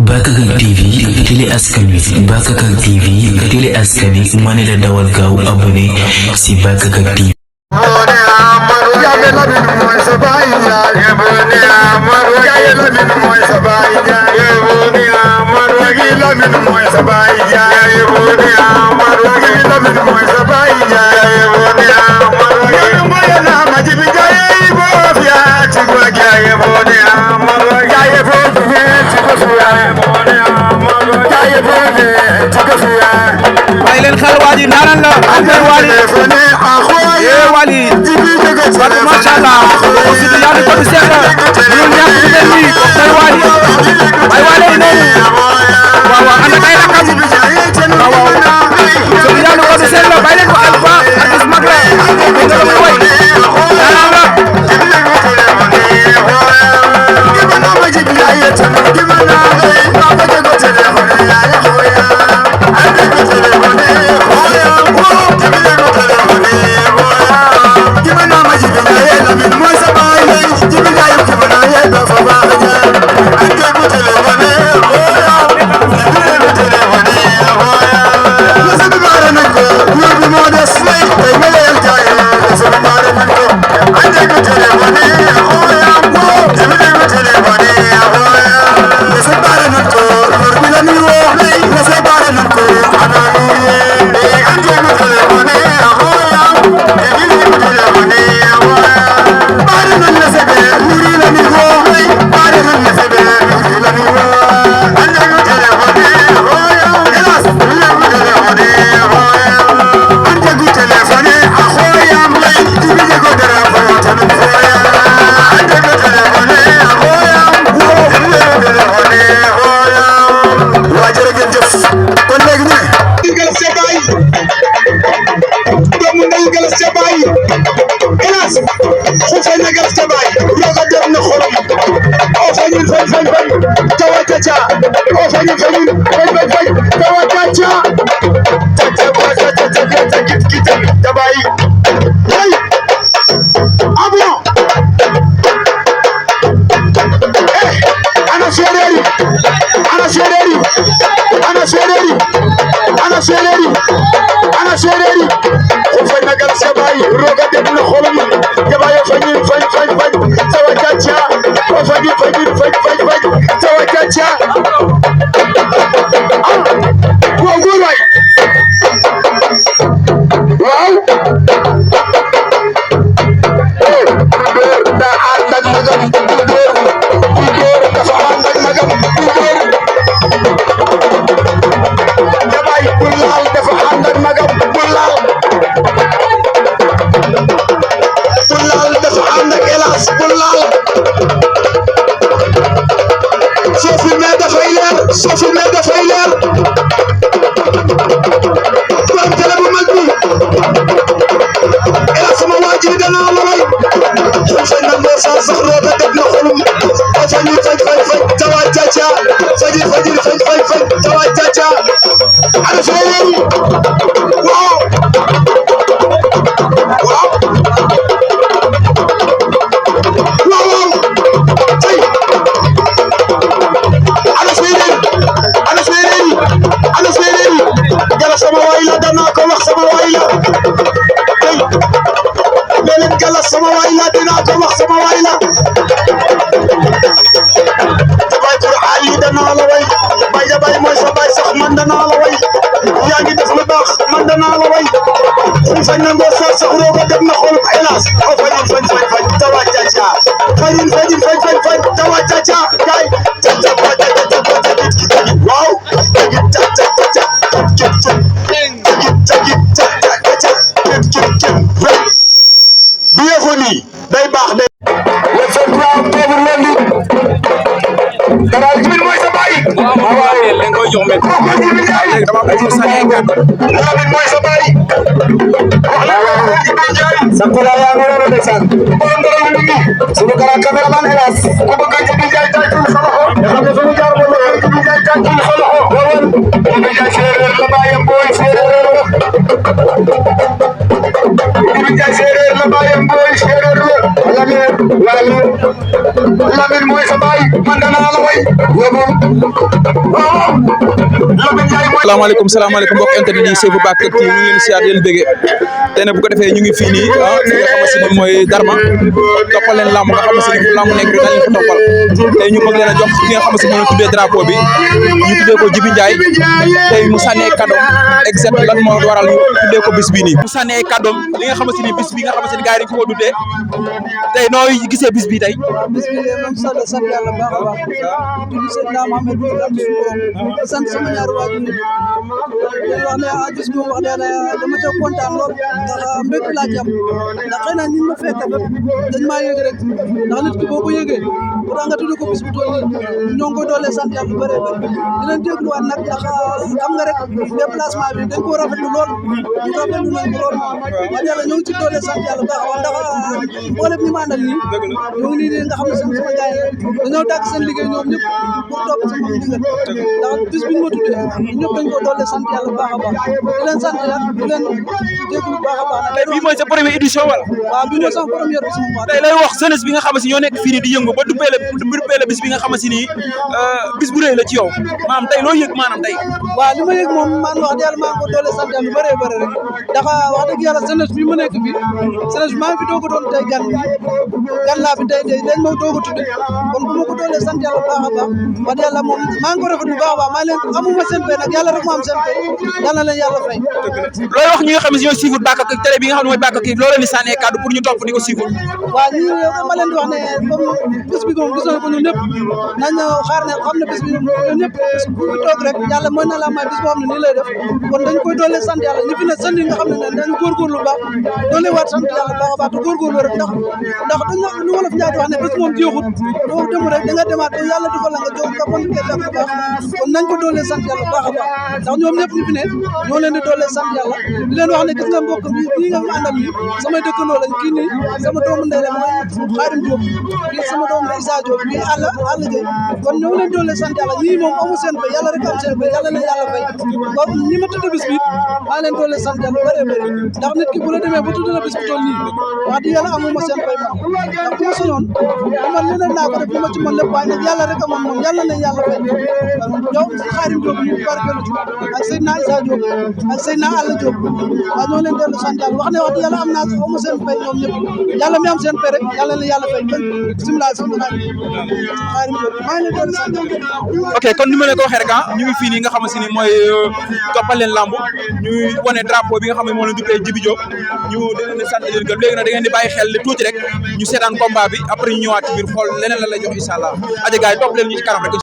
Bakakak TV télé askan wi Bakakak TV télé askan wi ma ne la dawal gaaw abonné si Bakakak TV. bàyyi leen xel waa ji naanaan la André Wally yee Wally parce que macha allah aussi yaa ngi ko di seet la ñu ñàkk di leen nii André Wally waaye Wally yi noonu waaw waaw ànd ak ay rakam waaw waaw aussi yaa ngi ko di seet la bàyyi leen ko Alpha artiste mag la ñu nga la way naanaan la Séeréer la baayam booy séeréer la waaye Lamine mooy sa baay man danaa la way salaamaaleykum mbokk internet yi Save Babacar TV ñu ngi leen di siyaar yéen bëggee tey nag bu ko defee ñu ngi fii nii fi nga xamante ne mooy Darma toppal leen lamb nga xamante ne fu lamb nekk rek dañ leen ko toppal tey ñu bëgg leen a jox ki nga xamante ne mooy tuddee drapeau bi ñu tuddee ko Djibi Ndiaye tey mu sànni ay kàddoom exact lan moo waral ñu tuddee ko bis bii nii mu sànni ay kàddoom li nga xamante ni bis bi nga xamante ni gars yi dañ ko tuddee tey nooy gisee bis bi tey bis bi moom sant yàlla baax a baax di sant Mohamed bi am suñu borom di sant sama ñaari waajur di wax ne bis bi wax dëgg dama ca kontaan lool ndax mbégte laa ci am ndax xëy na ñi ma fekk fépp dañ maa yëg rek ndax nit ki boo ko yëgee bu tax nga tudd ko bis bu toll nii ñoo ngi koy doole sant yàlla bu bëree bëri di leen dégluwaat nag ndax xam nga rek déplacement bi dañ koo rafetlu lool ñu rafetlu nañ ko lool wax yàlla ñoo ngi ci doole sant yàlla baax a baax ndax mboolem ñi ma àndal nii ñoo ngi nii nga xam ne sama gars yi dañoo dàgg seen liggéey ñoom ñëpp pour topp sama ndigal ndax bis bi ñu ma tuddee ñëpp dañ ko doole sant yàlla baax a baax di leen sant yàlla di leen déglu baax a baax tey bii mooy sa première édition wala waaw bi mooy sama première bis moom tey lay wax jeunesse bi nga xamante ni ñoo nekk fii nii di yëngu ba duppee la bis bi nga xamante ni bis bu rëy la ci yow maanaam tey loo yëg maanaam tey waaw li ma yëg moom man wax dëgg yàlla maa ngi ko doole sant yàlla lu bëree bëri rek ndax wax dëgg yàlla jeunesse bi ma nekk fii jeunesse bi maa ngi fi doog a doon tey gan laa fi tey dañ ma doog a tudde kon bu ma ko doolee sant yàlla baax a baax wax dëgg yàlla moom maa ngi ko rafetlu baax a baax maa leen amuma seen fay nag yàlla rek moo am seen fay yàlla na leen yàlla fay looy wax ñi nga xam ne ñooy suivre Babacar télé bi nga xam ne mooy Babacar loo leen di sànnee kàddu pour ñu topp di ko suivre waaw ñi ma leen di wax ne comme bis bi moom gis nañ ko ñun ñëpp nañ xaar ne xam ne bis bi ñun ñëpp bu fi toog rek yàlla mën na la may bis boo xam ne nii lay def kon dañ koy doolee sant yàlla ñi fi ne sën yi nga xam ne dañu góorgóorlu baax doolee waat sant yàlla baax a baax te góorgóorlu rek ndax dañ lu wolof Njaay di wax ne bis moom jeexut doo dem rek da nga demaat ba yàlla defal la nga jóg nga bon kee def bu baax kon nañ ko doolee sant yàlla baax a baax ndax ñoom ñëpp ñi fi ne ñoo leen di doolee sant yàlla di leen wax ne gis nga mbokk bi ñii nga àndal nii samay dëkkandoo lañ kii nii sama doomu ndey la mooy Xaadim Diop kii sama doomu ndey Isa Diop kii àll Gueye kon ñoo leen doolee sant yàlla ñii moom amu seen fay yàlla rek am seen fay yàlla na yàlla fay kon ñi ma tudd bis bi maa leen doolee sant yàlla bëree bëri ndax nit ki bu la demee ba tudd la bis bu toll nii wax di yàlla amuma seen fay ma ndax bu ma soñoon man leneen naa ko def li ma ci mën lépp waaye nag yàlla rek a mën moom yàlla na yàlla fay yow si Xaadim Diop ñu barkeelu ci ak Seydina Isa Diop ak Seydina Alla Diop waaw ñoo leen dellu sant yàlla wax ne wax di yàlla am naa amu seen fay ñoom ñëpp yàlla mi am seen fay rek yàlla na yàlla fay kon bisimilah sama Xaadim Diop maa ngi leen dellu sant yàlla ok kon ni ma leen ko waxee rek ñu ngi fii nii nga xamante ni mooy toppal leen lamb ñuy wane drapeau bi nga xam ne moo leen duppee Djibi Diop ñu da leen di sant leen gëm léegi nag da ngeen di bàyyi xel li tuuti rek ñu seetaan combat bi après ñu ñëwaat ci biir xool leneen la lay jox incha allah aja gars yi topp leen ñu ci kanam rek